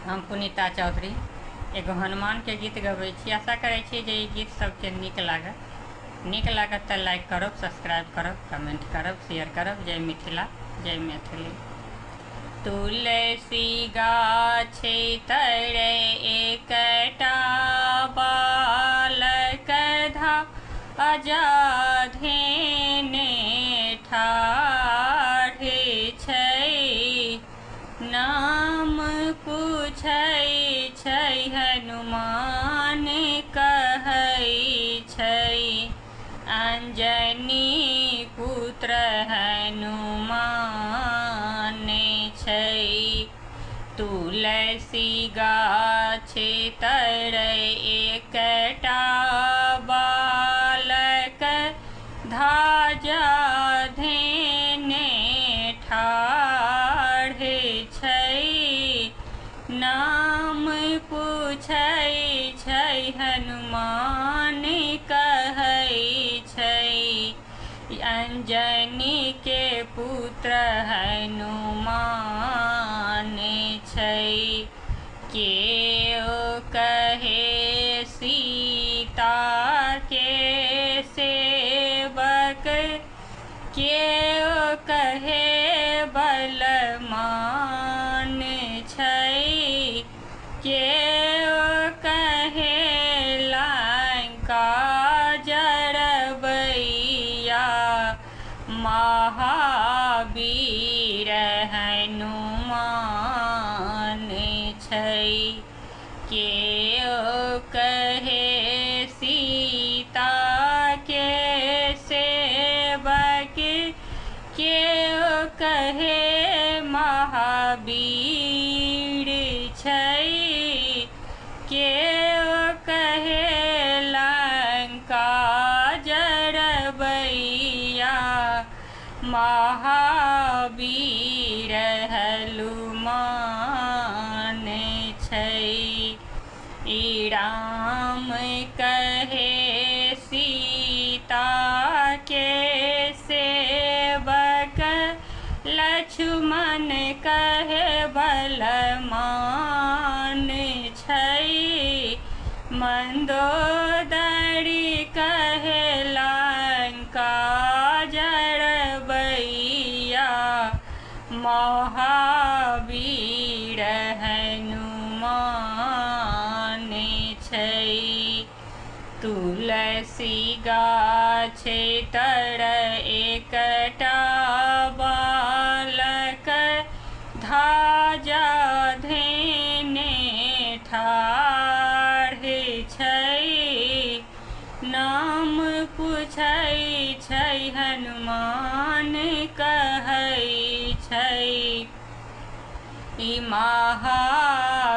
हम पुनीता चौधरी एगो हनुमानके गीत गबै छी। आशा करै छी जे ई गीत सबके नीक लागत। नीक लागत तऽ लाइक करब, सब्सक्राइब करब, कमेंट करब, शेयर करब। जय मिथिला, जय मैथिली। तुलसी गाछ तर एकटा बालक धा अजाधेने ठाढ़ छै, नाम पूछै छै हनुमान कहै छै, अंजनी पुत्र हनुमान छै। तुलसी गाछ तर एकटा बालक ध्वजा धेने ठाढ़ छै, नाम पूछै छै हनुमान कहै छै, अंजनी के पुत्र हनुमान छै। केओ कहे सीता के सेवक, केओ कहे बलमान छै, केओ कहे लंका जरबैया महावीर हनुमान छै। केओ कहे सीता के सेवक, केओ कहे महावीर छै, केओ कहे लंका जरबैया महावीर हनुमान छै। ई राम कहे सीता के सेवक, लक्ष्मण कहे बलमान छै, मंदोदरी कहे लंका जरबैया महावीर हनुमान छै। तुलसी गाछ तर एकटा बालक ध्वजा धेने ठाढ़ छै, नाम पूछै छै हनुमान कहै छै, ई महावीर